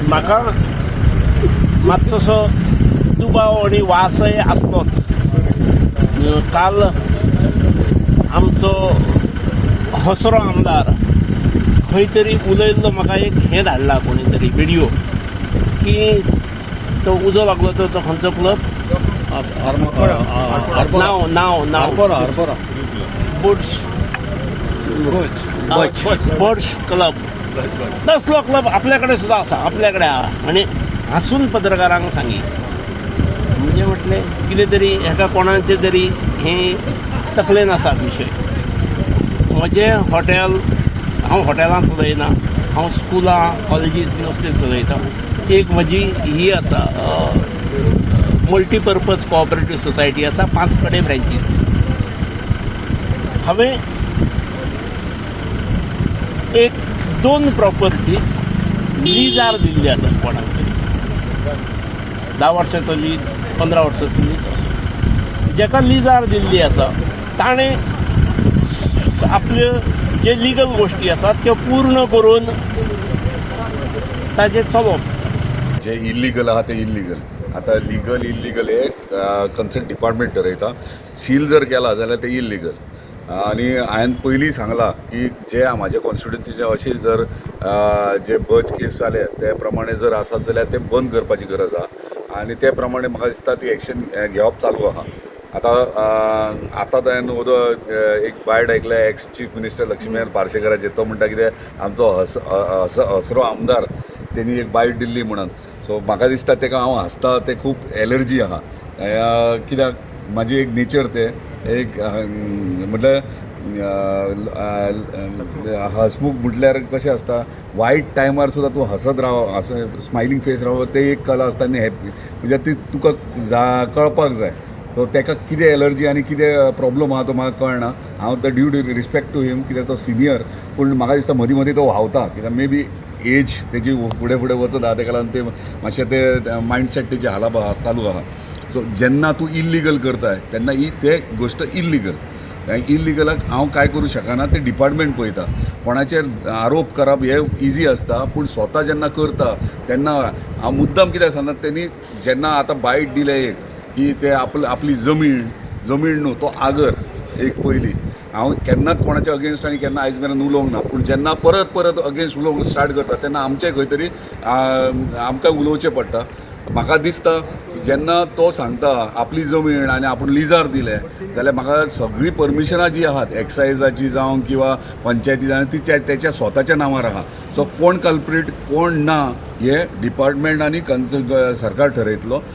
म्हाका मातसोसो दुबाव आनी वासय आसलोच. काल आमचो हसरो आमदार खंय तरी उलयल्लो. म्हाका एक हें धाडला कोणी तरी व्हिडियो की तो उजो लागलो तो खंयचो क्लब? नाव नाव नाव? आरपोरा. बुड्स बर्श क्लब. तसलो क्लब आपल्याकडे सुद्धा आसा, आपल्याकडे आहा. आनी हांसून पत्रकारांक सांगी. म्हणजे म्हटलें, कितें तरी हेका कोणाचें तरी हें तकलेन आसा विशय. म्हजें हॉटेल, हांव हॉटेलां चलयना, हांव स्कुलां, कॉलेजीस बीन असले चलयता. एक म्हजी ही आसा, मल्टीपर्पज कोऑपरेटीव सोसायटी आसा, पांच कडेन ब्रँचीस आसा. हांवें एक दोन प्रॉपर्टीज लिजार दिल्ली आसात कोणाक तरी, 10 वर्साचो लीज, 15 वर्साचो लीज असो. जेका लिजार दिल्ली आसा ताणें आपल्यो जे लिगल गोश्टी आसात त्यो पूर्ण करून ताजें चलोवप. जे इल्लिगल आहा ते इल्लिगल. आतां लिगल इल्लिगल हे कन्सर्न डिपार्टमेंट ठरयता. सील जर केला जाल्यार ते इल्लिगल. आनी हांवें पयलीं सांगलां की जे म्हाज्या कॉन्स्टिट्युन्सीचे अशे जर जे बच केस जाले, ते प्रमाणे जर आसत जाल्यार ते बंद करपाची गरज आहा आनी ते प्रमाणे म्हाका दिसता ती एक्शन घेवप चालू आहा. आतां आतां हांवें एक बायट आयकल्या एक्स चीफ मिनिस्टर लक्ष्मीकांत पार्सेकराचे. तो म्हणटा कितें, आमचो हस हस हसरो आमदार, तेणी एक बायट दिल्ली म्हणून. सो म्हाका दिसता तेका हांव हांसता ते खूब एलर्जी आहा. कित्याक म्हाजी एक नेचर ते एक म्हटल्यार हसमुख. म्हटल्यार कशें आसता, वायट टायमार सुद्दां तूं हसत राव, हस, स्मायलींग फेस राव, ते एक कला आसता. आनी हॅप्पी म्हणजे ती तुका जा कळपाक जाय. सो तेका कितें एलर्जी आनी कितें प्रॉब्लम आहा तो म्हाका कळना. हांव the due respect to him, कित्याक तो सिनियर, पूण म्हाका दिसता मदीं मदीं तो व्हांवता, कित्याक मे बी एज तेजी फुडें फुडें वचत आहा, तेका लागून ते मातशें ते मायंडसेट तेजी हालप आहा, चालू आहा. सो जेन्ना तूं इल्लिगल करताय तेन्ना ही ते गोश्ट इल्लिगल. इल्लिगलाक हांव कांय करूं शकना, ते डिपार्टमेंट पळयता. कोणाचेर आरोप करप हे इजी आसता, पूण स्वता जेन्ना करता तेन्ना हांव मुद्दम कित्याक सांगता, तेणी जेन्ना आतां बायट दिलें एक की ते आपली जमीन, जमीन न्हू तो आगर एक. पयलीं हांव केन्नाच कोणाच्या अगेन्स्ट आनी केन्ना आयज मेरेन उलोवंक ना, पूण जेन्ना परत परत अगेन्स्ट उलोवंक स्टार्ट करता तेन्ना आमचें खंय तरी आमकां उलोवचें पडटा. म्हाका दिसता जेन्ना तो सांगता आपली जमीन आनी आपूण लिजार दिले जाल्यार म्हाका सगळीं परमिशनां जीं आहात, एक्सायजाची जावं किंवा पंचायती जावं, ती तेच्या स्वताच्या नांवार आहा. सो कोण कल्प्रीट कोण ना हे डिपार्टमेंट आनी कन्सर्न सरकार ठरयतलो.